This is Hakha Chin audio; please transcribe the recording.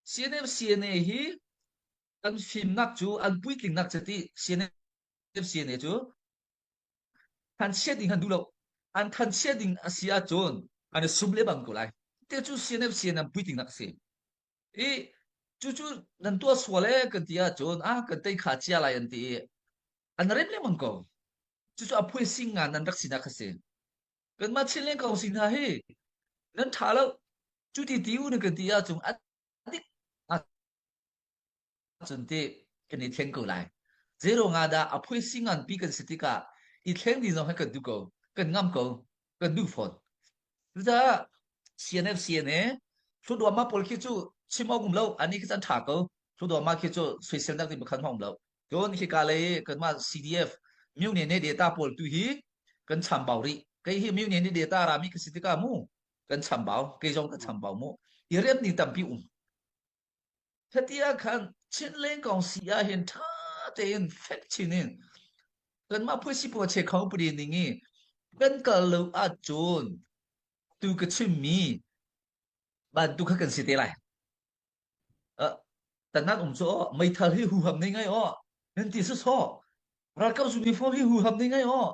CNF CNA hi an fimnak cu an puitlingnak cu ti CNF CNA cu thanchiat ding an duh lo. An thanchiat ding a si ahcun an i sum le bang ko lai. Te cu CNF CNA puitlingnak a si. I cucu nan tuah sual e kan ti ahcun ah kan tei kha cia lai an ti i an rem lengmang ko. Cucu a phuising ngan nan rak sinak a si. Kanmah Chinland Council hna hi nan ṭha lo. Cu ti ti u na kan ti ahcun a dik ahcun ti kan i thleng ko lai. Zeiruang ah dah a phuising nganpi kan si tikah i thleng ding zong hi kan duh ko. Kan ngam ko. Kan duh fawn. Cucaah CNF CNA Hluduama pawl khi cu chim awk um lo. Ani khi cu an ṭha ko. Hluduama khi cu soiselnak ding pakhat hmang um lo. Cun hika lei kanmah CDF myone ne data pawl tu hi kan chambau rih. Kei hi myone ne data rami ka si tikah mu kan chambau. Kei zong ka chambau mu. I rem ni tampi um. Khati ah khan Chinleng kong si ah hin ṭha tein fek chin in kanmah phuisi pawl che kho puri ning i kan kal lo ahcun tu ka chimmi bantuk kha kan si te lai. Uh, tanan um cu meithal hi huham nei ngai aw nan ti sawsawh ralkap uniform hi huham nei ngai aw.